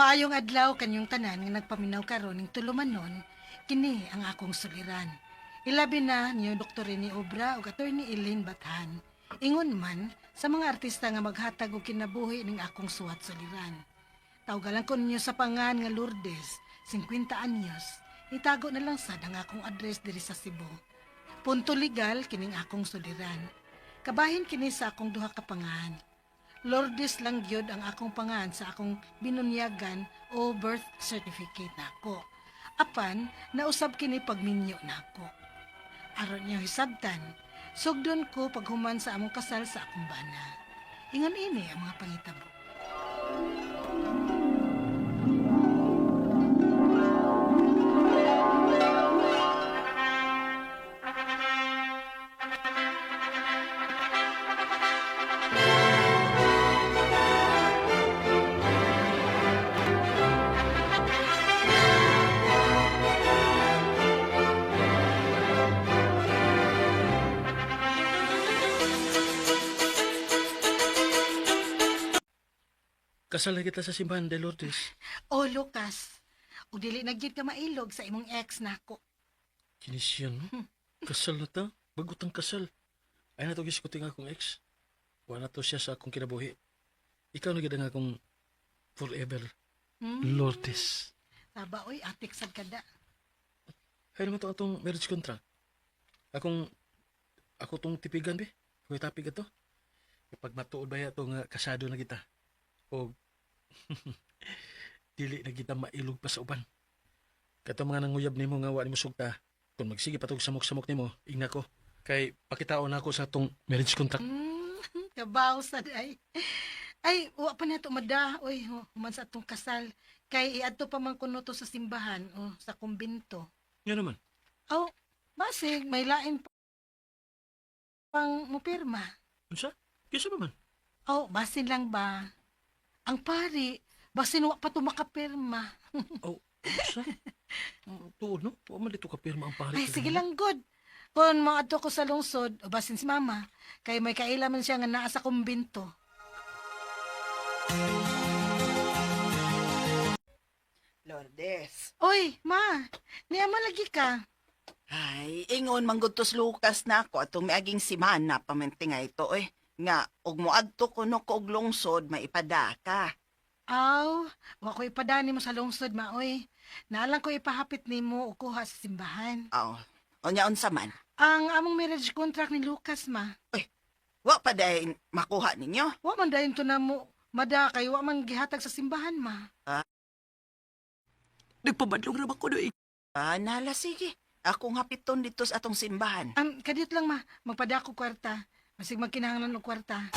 Maayong adlaw kanyong tanan nga nagpaminaw karon ning tulumanon, kini ang akong suliran. Ilabi na niyo Dr. Rene Obra ug Attorney Elaine Bathan. Ingon man sa mga artista nga maghatag og kinabuhi ning akong suwat suliran. Tawgalan ko ninyo sa pangan nga Lourdes, 50 anyos. Itago na lang sad ang akong address diri sa Cebu. Punto legal kining akong suliran. Kabahin kini sa akong duha ka pangan. Lourdes lang gyud ang akong pangan sa akong binunyagan o birth certificate nako. Apan nausab kini pagminyo nako. Aron niyo hisabtan, sugdon ko paghuman sa among kasal sa akong bana. Ingon ini ang mga pangitabo. Kasal na kita sa simbahan de Lourdes. O Lucas, ug dili na gyud ka mailog sa imong ex nako. Kini siya, no? Kasal na ta. Bagutang kasal. Ay na to giskuting akong ex. Wala to siya sa akong kinabuhi. Ikaw na gid ang akong forever Lourdes. Saba oy, atik sad kada. Hay naman to atong marriage contract. Akong ako tong tipigan be. Kuy tapig ato. Kapag matuod ba to nga kasado na kita. O dili na kita mailog pa sa uban. Katong mga nanguyab nimo nga wa nimo sugta, kung magsige patog samok-samok nimo, ingna ko. Kay pakitaon na ako sa atong marriage contract. Kabaw sad ay. Ay, wa pa na to mada, oy, human sa atong kasal. Kay iadto pa man kuno to sa simbahan o sa kumbinto. Nga naman. Aw, basig may lain pang mupirma. Unsa? Kinsa ba man? Aw, basin lang ba? Ang pari, basin wa pa to makapirma. Oh, unsa? Tuod no? Wa man dito kapirma ang pare. Ay, sige lang, good. Kung maadto ko sa lungsod, o basin si mama, kay may kaila man siya nga naa sa kumbinto. Lourdes. Oy, ma, niya lagi ka. Ay, ingon manggod tos Lucas na ako atong miaging simana paminti nga ito eh. Nga, og moadto kuno ko og lungsod, maipada ka. Aw, wa ko ipadani mo sa lungsod, ma, oy. Naalang ko ipahapit nimo o kuha sa simbahan. Aw, unya unsa man. Ang among marriage contract ni Lucas, ma. Wa pa dahil makuha ninyo. Wa man dayon to na mo, mada, kay wa man gihatag sa simbahan, ma. Nagpabadlong ra ba ko doy? Ah, nala sige. Akong hapiton dito sa atong simbahan. Kadiyot lang, ma. Magpada ko kwarta. Masig magkinahanglan og kwarta.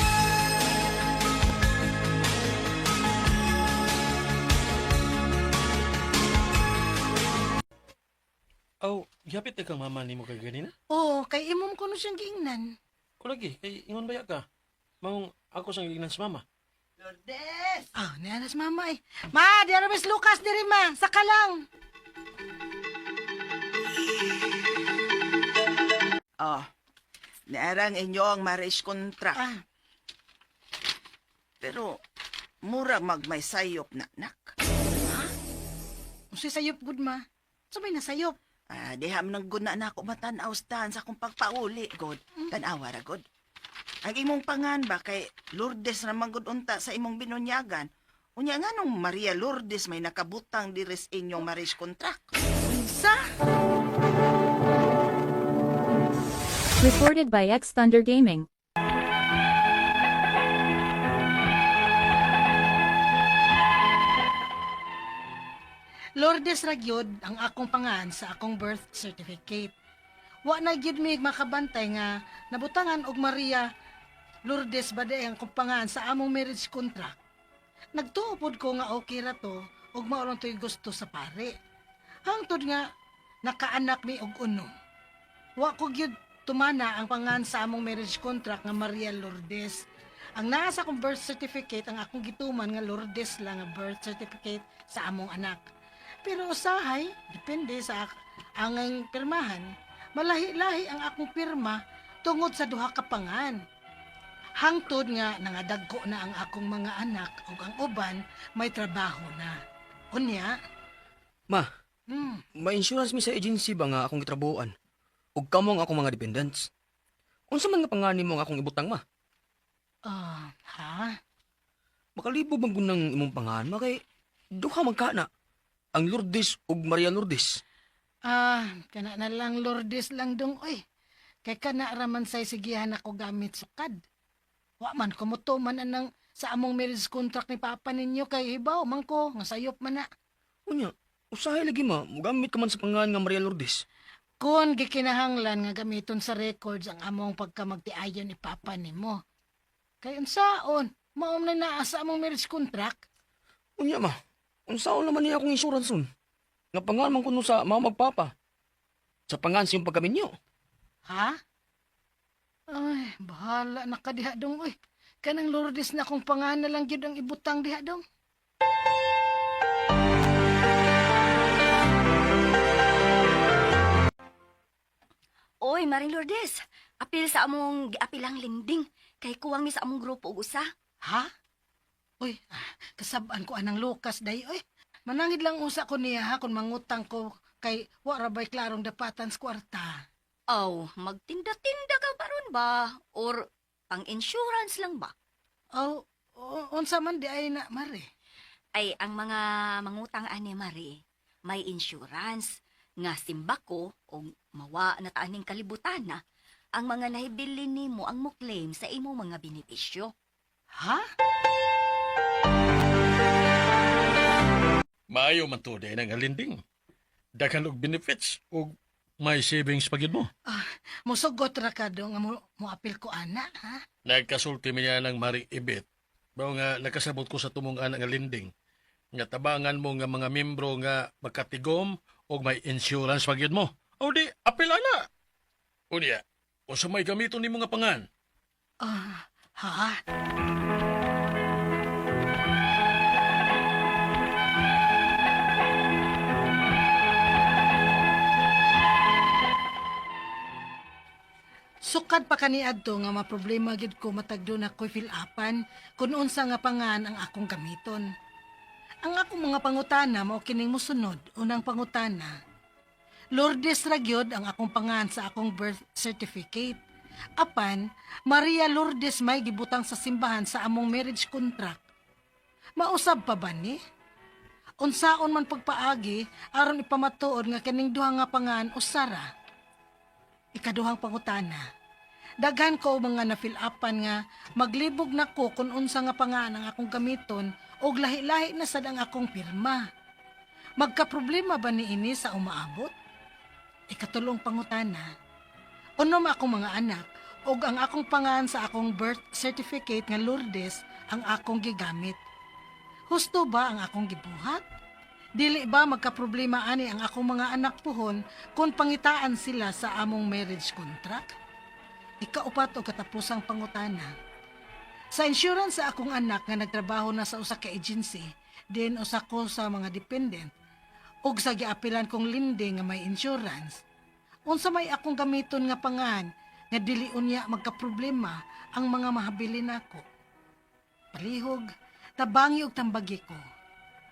Aw, gihapit na kang mama nimo kay ganina. Oo, kay imong kuno siyang giingnan. O lagi, kay ingon baya ka. Maong ako sang giingnan sa mama. Lourdes! Ah, niya si mama eh. Ma, di ara Miss Lucas diri ma. Saka lang. Oh, naarang inyo ang marriage contract. Ah, Pero, mura magmay sayop na, nak. unsay sayop gud ma? Sa may nasayop. Ah, diha man ang guna na ako matanaw stan sa akong pagpauli, god. Tanawa ra, god. Ang imong pangan ba kay Lourdes ra man gud unta sa imong binunyagan. Unya nga nung Maria Lourdes may nakabutang diri sa inyong marriage contract. Unsa? Recorded by X Thunder Gaming. Lourdes ra gyud ang akong pangan sa akong birth certificate. Wa na gyud mi makabantay nga nabutangan og Maria Lourdes ba di ang akong pangan sa among marriage contract. Nagtuo pod ko nga okay ra to ug mao lang to'y gusto sa pare. Hangtod nga nakaanak mi og unom. Wa ko gyud tumana ang pangan sa among marriage contract nga Maria Lourdes. Ang naa sa akong birth certificate ang akong gituman nga Lourdes lang nga birth certificate sa among anak. Pero usahay, depende sa ang pirmahan, malahi-lahi ang akong pirma tungod sa duha ka pangan. Hangtod nga nangadagko na ang akong mga anak ug ang uban may trabaho na. Unya, Ma, may insurance mi sa agency ba nga akong gitrabuhan? Ug kamo ang akong mga dependents. Unsa man nga pangani mo ang akong ibutang, ma? Ah, ha? Makalibo bang gunang imong pangan, ma, kay duha man ka na. Ang Lourdes ug Maria Lourdes. Ah, kana na lang Lourdes lang dong oy. Kay kana raman say sigihan ako gamit sukad. Wa man kumuto man anang sa among marriage contract ni papa ninyo kay hibaw man ko nga sayop man na. Unya, usahay lagi ma, mugamit ka man sa pangan nga Maria Lourdes. Kung gikinahanglan nga gamiton sa records ang among pagkamagtiayon ni papa nimo. Kay unsaon, maom na naa sa among marriage contract. Unya ma, unsaon naman niya akong insurance nun? Nga pangan man kuno sa mama magpapa. Sa pangan sa iyong pagkaminyo. Ha? Ay, bahala na ka diha dong oy. Kanang Lourdes na akong pangana lang gyud ang ibutang diha dong. Oy, Maring Lourdes, apil sa among giapilang linding kay kuwang mi sa among grupo og usa. Ha? Uy, kasab-an ko anang Lucas day oy. Manangid lang usa ko niya ha kung mangutang ko kay wa ra bay klarong dapatan sa kwarta. Aw, magtinda-tinda ka ba ron ba? Or pang-insurance lang ba? Aw, unsa man di ay na mare. Ay, ang mga mangutang ani Mari, may insurance nga simbako o mawa na taaning kalibutan na ang mga nahibili nimo ang mo-claim sa imo mga benepisyo. Ha? Maayo man to dahil ang lending. Daghan og benefits ug may savings pa gyud mo. Musugot ra ka dong nga mo, moapil ko ana ha. Nagkasulti mi niya ng Maring Ibit. Bao nga nakasabot ko sa tumong ana nga lending. Nga tabangan mo nga mga membro nga makatigom og may insurance pa gyud mo. O di, apil ana. Unya, unsa may gamiton nimo nga pangan? Ah, ha? Sukad pa kaniadto nga maproblema gid ko matag doon ako'y fill-upan kung unsa nga pangan ang akong gamiton. Ang akong mga pangutana mao kining mosunod. Unang pangutana, Lourdes ra gyud ang akong pangan sa akong birth certificate. Apan, Maria Lourdes may gibutang sa simbahan sa among marriage contract. Mausab pa ba ni? Unsaon man pagpaagi aron ipamatuod nga kining duha nga pangan usara. Ikaduhang pangutana. Daghan ko mga na-fill upan nga maglibog na ko kung unsa nga pangan ang akong gamiton og lahi-lahi na sad ang akong pirma. Magkaproblema ba ni ini sa umaabot? Ikatulong pangutana. Unom akong mga anak og ang akong pangan sa akong birth certificate nga Lourdes ang akong gigamit. Husto ba ang akong gibuhat? Dili ba magkaproblema ani ang akong mga anak puhon kung pangitaan sila sa among marriage contract? Ikaupat o katapusang pangutana. Sa insurance sa akong anak nga nagtrabaho na sa usa ka agency, din usa ko sa mga dependent, ug sa giapilan kong linde nga may insurance, unsa may akong gamiton nga pangan nga dili unya magkaproblema ang mga mahabilin nako. Palihog, tabangi og tambagi ko.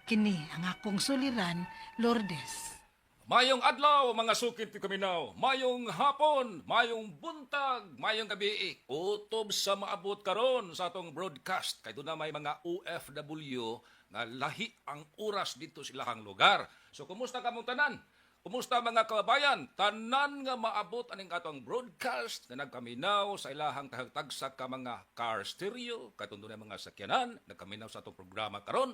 Kini ang akong suliran, Lourdes. Mayong adlaw mga sukit ti Kaminaw, mayong hapon, mayong buntag, mayong gabi. Utob sa maabot karon sa atong broadcast kay doon na may mga OFW nga lahi ang oras dito sa ilahang lugar. So kumusta kamong tanan? Kumusta mga kababayan? Tanan nga maabot aning atong broadcast nga nagkaminaw sa ilahang tagtagsa ka mga car stereo, katong dunay mga sakyanan, nagkaminaw sa atong programa karon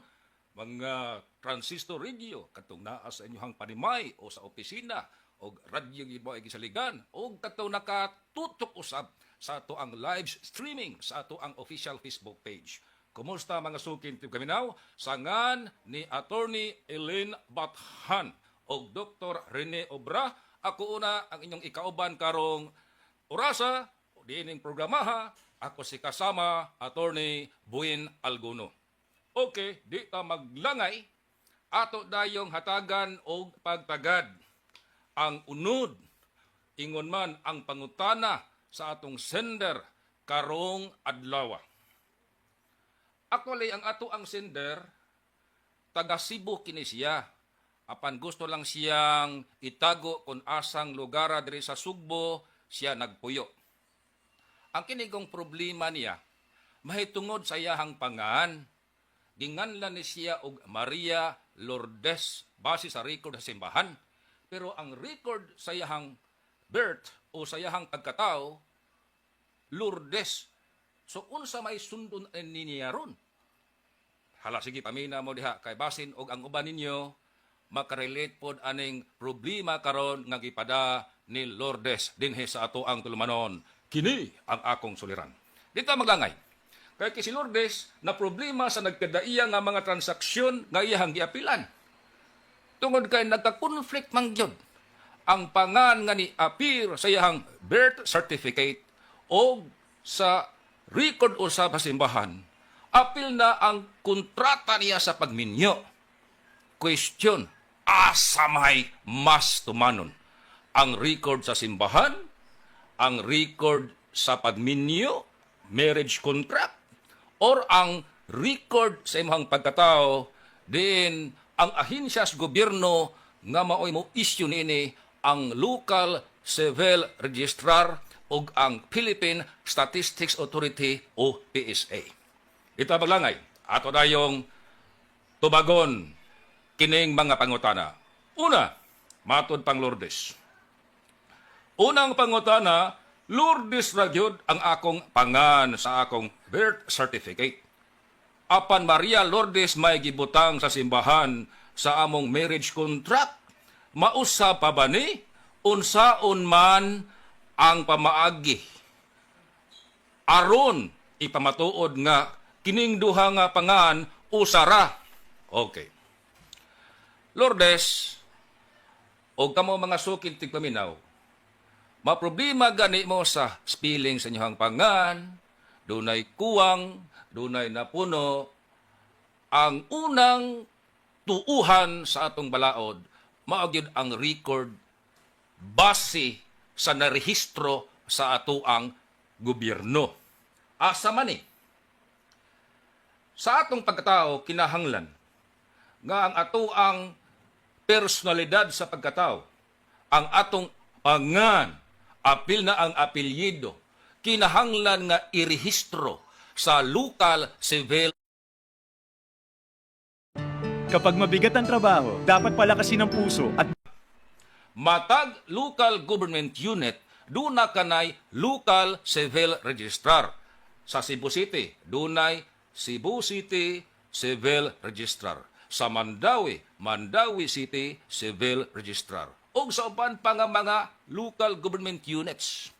mga transistor radio katong naa sa inyong panimay o sa opisina og radyo gyud mo ay gisaligan og katong nakatutok usab sa ato ang live streaming sa ato ang official Facebook page. Kumusta mga sukin ti Kaminaw? Sangan ni Attorney Elaine Bathan og Dr. Rene Obra. Ako una ang inyong ikauban karong orasa diining programaha. Ako si kasama Attorney Buin Alguno. Okay, di ta maglangay, ato dayong hatagan og pagtagad. Ang unod, ingon man ang pangutana sa atong sender karong adlaw. Actually, ang ato ang sender, Taga Cebu kini siya. Apan gusto lang siyang itago kung asang lugar diri sa Sugbo siya nagpuyo. Ang kinigong problema niya mahitungod sa iyahang pangan. Ginganlan ni siya og Maria Lourdes base sa record sa simbahan. Pero ang record sa iyahang birth o sa iyahang pagkatao, Lourdes. So unsa may sundon ni niya ron? Hala, sige, pamina mo diha kay basin og ang uban ninyo makarelate pod aning problema karon nga gipada ni Lourdes dinhi sa ato ang tulumanon. Kini ang akong suliran. Dito maglangay. Kay si Lourdes na problema sa nagkadaiya nga mga transaksyon nga iyahang giapilan. Tungod kay nagka-conflict man gyud ang pangan nga ni appear sa iyahang birth certificate o sa record usab sa simbahan, apil na ang kontrata niya sa pagminyo. Question, asa may mas tumanon? Ang record sa simbahan, ang record sa pagminyo, marriage contract, or ang record sa imong pagkatao, din ang ahinsya sa gobyerno nga maoy mo issue niini, ang Local Civil Registrar ug ang Philippine Statistics Authority o PSA? Ito ang paglangay. Ato dayong tubagon kining mga pangutana. Una, matod pang Lourdes. Unang pangutana, Lourdes ra gyud ang akong pangan sa akong birth certificate. Apan Maria Lourdes may gibutang sa simbahan sa among marriage contract. Mausa pa ba ni? Unsaon man ang pamaagi aron ipamatuod nga kining duha nga pangan usara? Okay. Lourdes, o kamo mga sukin tigpaminaw, maproblema gani mo sa spelling sa inyong pangan, dunay kuwang, dunay napuno. Ang unang tuuhan sa atong balaod, mao gyud ang record base sa narehistro sa atoang gobyerno. Asa man ni? Sa atong pagkatao, kinahanglan nga ang atoang personalidad sa pagkatao, ang atong pangan, apil na ang apelyido, kinahanglan nga irehistro sa local civil Kapag mabigat ang trabaho, dapat palakasin ang puso at Matag local government unit, duna kanay local civil registrar. Sa Cebu City, dunay Cebu City Civil Registrar. Sa Mandaue, Mandaue City Civil Registrar. Ug sa uban pa nga mga local government units.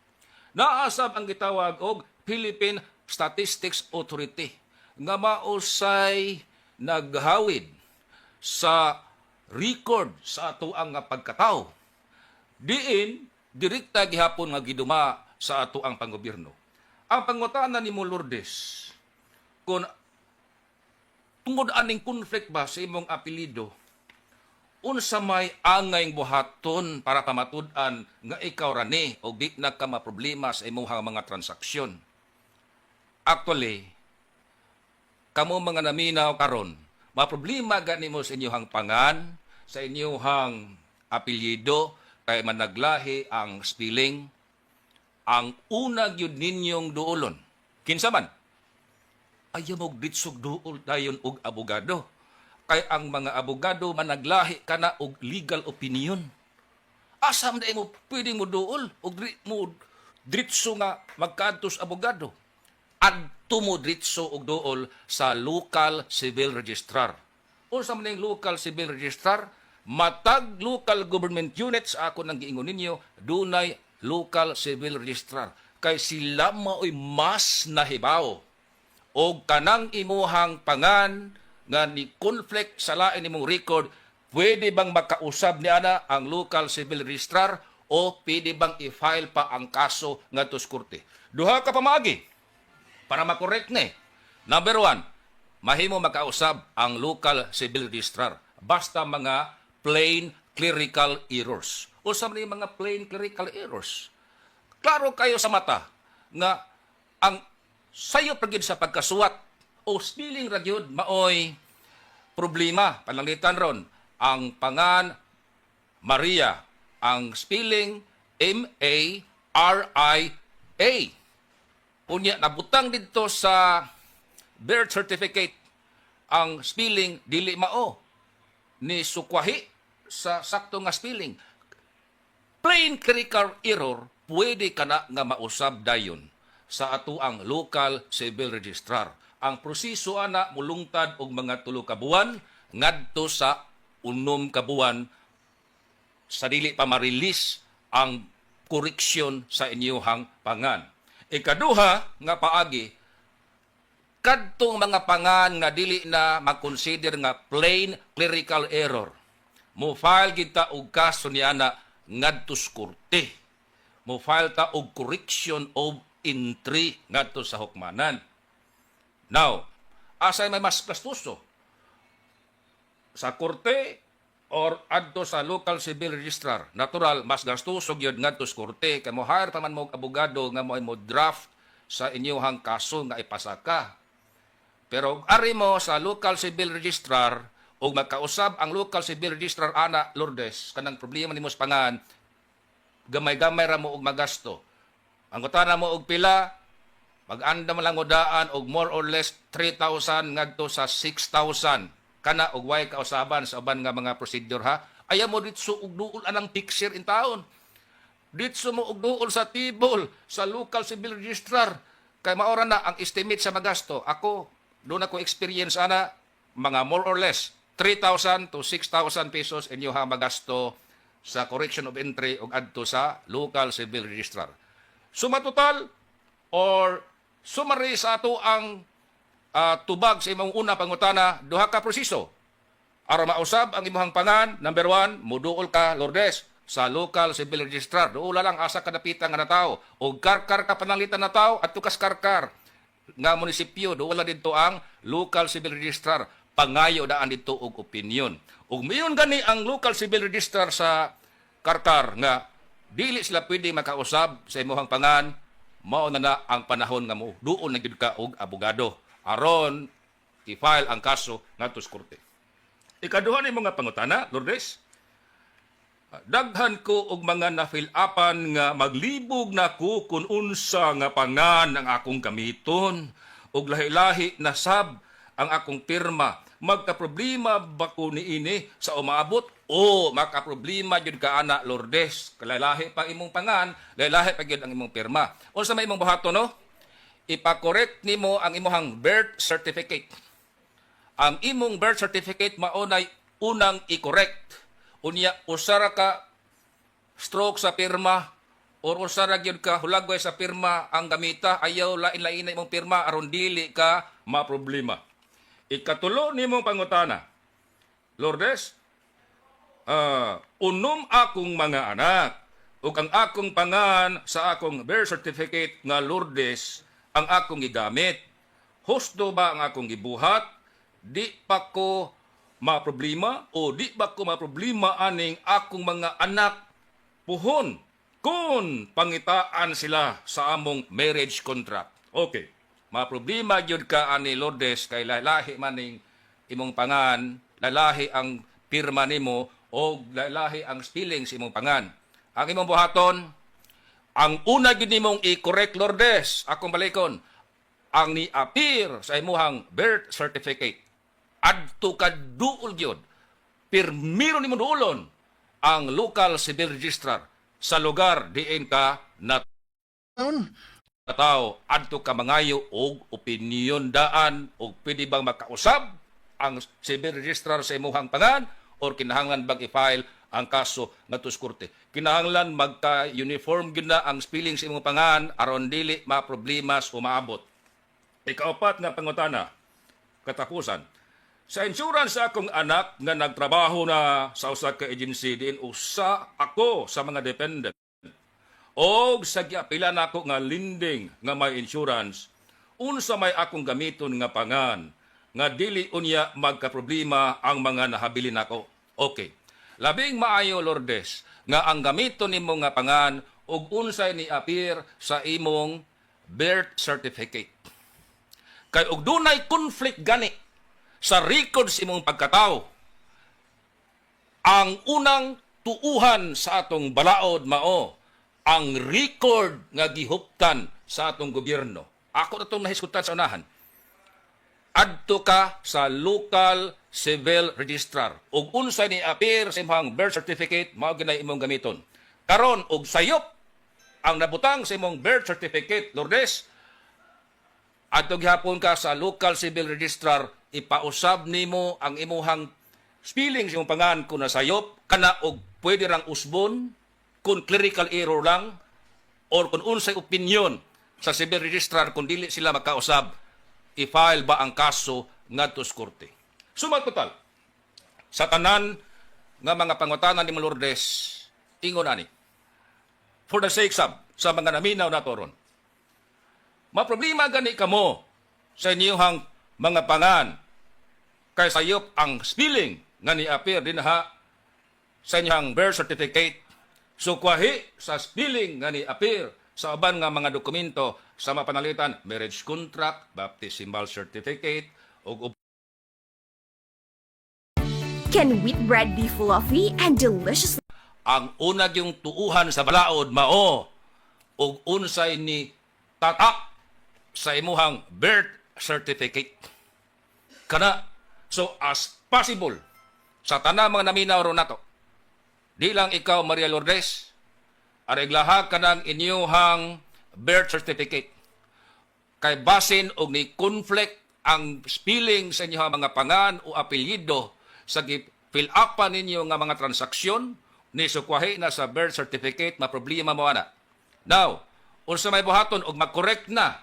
Naasab ang gitawag og Philippine Statistics Authority nga mausay naghawid sa record sa atoang nga pagkatao. Diin direkta gihapon nga giduma sa atoang panggobyerno. Ang pangutana nimo, Lourdes, kung tungod aning conflict ba sa imong apelyido, unsa may angay buhaton para pamatud-an nga ikaw ra ni o di na ka maproblema sa imong mga transaksyon? Actually, kamo mga naminaw karon, maproblema gani mo sa inyong pangan, sa inyong apelyido, kay managlahi ang spelling, ang una gyud ninyong duolon. Kinsa man? Ayaw mo ditsog duol dayon og abogado. Kay ang mga abogado managlahi kana og legal opinion. Asa man diay mo pwede mo duol og diri mo dritso nga magkaadto sa abogado? Adto mo dritso og duol sa local civil registrar. Unsa man ning local civil registrar? Matag local government units, ako nang giingon ninyo, dunay local civil registrar. Kay sila mao'y mas nahibaw og kanang imuhang pangan nga ni conflict sa lain nimong record, pwede bang makausab ni ana ang local civil registrar o pwede bang i-file pa ang kaso ngadto sa korte? Duha ka pamaagi para makorek ni. Number one, mahimo makausab ang local civil registrar basta mga plain clerical errors. Unsa man yung mga plain clerical errors? Klaro kayo sa mata nga ang sayo pa gyud sa pagkasuwat o spelling ra gyud maoy. problema, pananglitan ron, ang pangan Maria, ang spelling Maria. Unya nabutang didto sa birth certificate ang spelling dili mao ni sukwahi sa sakto nga spelling. Plain clerical error, pwede kana nga mausab dayon sa atoang local civil registrar. Ang proseso ana mulungtad og mga 3 ka buwan ngadto sa 6 ka buwan sa dili pa ma-release ang koreksyon sa inyuhang pangan. Ikaduha nga paagi, kadtong mga pangan nga dili na makonsider nga plain clerical error. Mo file kita og kaso niana ngadto sa korte. Mo file ta og correction of entry ngadto sa hukmanan. Now, asay may mas gastuso? Sa korte or adto sa local civil registrar? Natural, mas gastuso gyud ngadto sa korte kay mo hire pa man mo og abogado nga mo mo draft sa inyuhang kaso nga ipasaka. Pero og ari mo sa local civil registrar ug magkausab ang local civil registrar ana, Lourdes, kanang problema nimo sa pangan, gamay-gamay ra mo og magasto. Ang kutana mo og pila, mag-andam lang mo daan og more or less 3,000 ngadto sa 6,000 kana og way kausaban sa uban nga mga procedure ha. Ayaw mo ditso og duol anang picture in taon. Ditso mo og duol sa table sa local civil registrar kay maora na ang estimate sa magasto. Ako, duna ko experience ana, mga more or less 3,000 to 6,000 pesos inyo ha magasto sa correction of entry og adto sa local civil registrar. Suma total or summary sa ato ang tubag sa imong una pangutana, duha ka proseso. Aron mausab ang imong pangan, number 1, muduol ka, Lourdes, sa local civil registrar. Duola lang asa kadapita nga natawo. O Karkar ka pananglitan na tao, adto kas Karkar nga munisipyo, duola didto ang local civil registrar. Pangayo daan didto og opinion. Ug miingon gani ang local civil registrar sa Karkar nga dili sila pwede makausab sa imong pangan, mao na na ang panahon nga mo duol na gyud ka og abogado aron i-file ang kaso ngadto sa korte. Ikaduha ni mga pangutana, Lourdes, daghan ko og mga na-fill upan nga maglibog na ko kung unsa nga pangan ang akong gamiton ug lahi-lahi na sab ang akong pirma. Magka-problema ba ko niini sa umaabot? O makaproblema gyud ka ana, Lourdes. Lahi pa imong pangan, lahi pa gyud ang imong pirma. Unsa may imong buhaton, no? Ipa-correct nimo ang imong birth certificate. Ang imong birth certificate maunay unang i-correct. Unya usara ka stroke sa pirma or usara gyud ka hulagway sa pirma ang gamita, ayaw lain-lain na imong pirma aron dili ka maproblema. Ikatulo nimong pangutana, Lourdes, 6 akong mga anak ug ang akong pangan sa akong birth certificate nga Lourdes ang akong gigamit. Husto ba ang akong gibuhat? Di pa ko maproblema o di ba ko maproblema aning akong mga anak puhon kung pangitaan sila sa among marriage contract? Okay. Maproblema gyud ka ani, Lourdes, kay lahi maning imong pangan, lalahi ang pirma nimo o lalahi ang spelling sa imong pangan. Ang imong buhaton, ang una gyud nimong i-correct, Lourdes, akong balikon, ang ni-appear sa imuhang birth certificate. Adto ka duol gyud. Pirmiro nimo duolon ang local civil registrar sa lugar diin ka na tao, adto ka mangayo og opinion daan og pwede bang makausab ang civil registrar sa imuhang pangan or kinahanglan bang i-file ang kaso ngadto sa korte. Kinahanglan magka-uniform gyud na ang spelling sa imong pangan aron dili maproblema sa umaabot. Ikaapat nga pangutana, katapusan. Sa insurance sa akong anak nga nagtrabaho na sa usa ka agency diin usa ako sa mga dependent. Og sa giapila nako nga lending nga may insurance, unsa may akong gamiton nga pangan nga dili unya magkaproblema ang mga nahabilin nako? Okay. Labing maayo, Lourdes, nga ang gamiton nimo nga pangan ug unsay ni appear sa imong birth certificate. Kay og dunay conflict gani sa record sa imong pagkatao, ang unang tuuhan sa atong balaod mao ang record nga gihuptan sa atong gobyerno. Ako na itong nahisgutan sa unahan. Adto ka sa local civil registrar. Ug unsay ni appear sa imong birth certificate, mao ginay imong gamiton. Karon og sayop ang nabutang sa imong birth certificate, Lourdes, adto gihapon ka sa local civil registrar, ipausab nimo ang imuhang spelling sa imong pangan kung nasayop kana og pwede rang usbon kung clerical error lang or kung unsay opinion sa civil registrar kung dili sila makausab, i-file ba ang kaso ngadto sa korte. Suma total sa tanan nga mga pangutana ni Lourdes, ingon ani, for the sake sab sa mga naminaw nato ron, maproblema gani kamo sa inyong mga pangan kay sayop ang spelling nga ni-appear dinha sa inyong birth certificate sukwahi sa spelling nga ni-appear sa uban nga mga dokumento sa mapanalitan marriage contract, baptismal certificate ug Can wheat bread be fluffy and delicious? Ang una yung tuuhan sa balaod mao ug unsay ni tatak sa imuhang birth certificate kana. So as possible sa tanang mga naminaw ron nato, di lang ikaw, Maria Lourdes, areglaha kanang inyuhang birth certificate kay basin og ni conflict ang spelling sa inyong mga pangan o apelyido sa gi-fill upan ninyo nga mga transaksyon ni sukwahi na sa birth certificate, maproblema mo ana. Now, unsa may buhaton og mag-correct na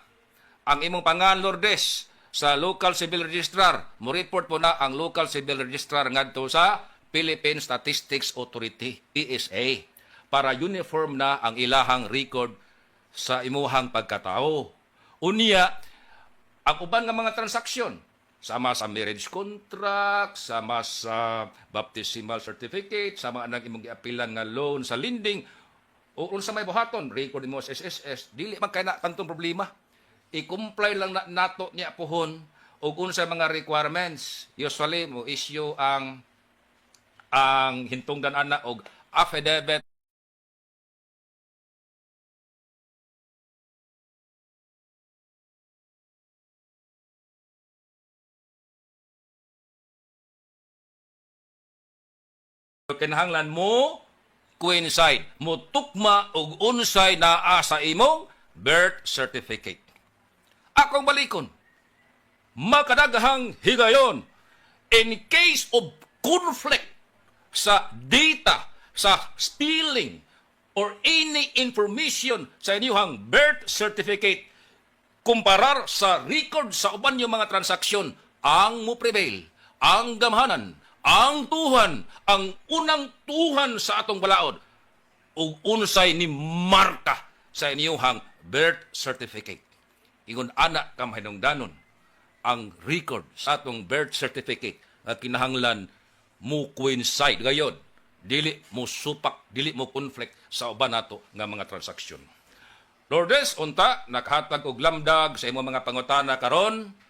ang imong pangan, Lourdes, sa local civil registrar, mo report po na ang local civil registrar ngadto sa Philippine Statistics Authority, PSA, para uniform na ang ilahang record sa imuhang pagkatao. Unya, ang uban nga mga transaksyon, sama sa marriage contract, sama sa baptismal certificate, sama anang imong giapilan nga loan sa lending, o unsa may buhaton, record mo sa SSS, dili man kay na tantong problema. I-comply lang na nato niya puhon og unsa mga requirements. Usually mo issue ang hintungdan ana og affidavit. Kinahanglan mo coincide, mo tukma og unsay naa sa imong birth certificate. Akong balikon, makadaghang higayon, in case of conflict sa data, sa spelling, or any information sa inyong birth certificate, kumparar sa record sa uban yung mga transaksyon, ang mo prevail, ang gamhanan, ang tuhan, ang unang tuhan sa atong balaod, ug unsay ni marka sa inyong birth certificate. Ingon ana ka mahinungdanon ang record sa atong birth certificate nga kinahanglan mo coincide gayon, dili mo supak, dili mo conflict sa uban nato nga mga transaksyon. Lourdes, unta nakahatag og lamdag sa imong mga pangutana karon.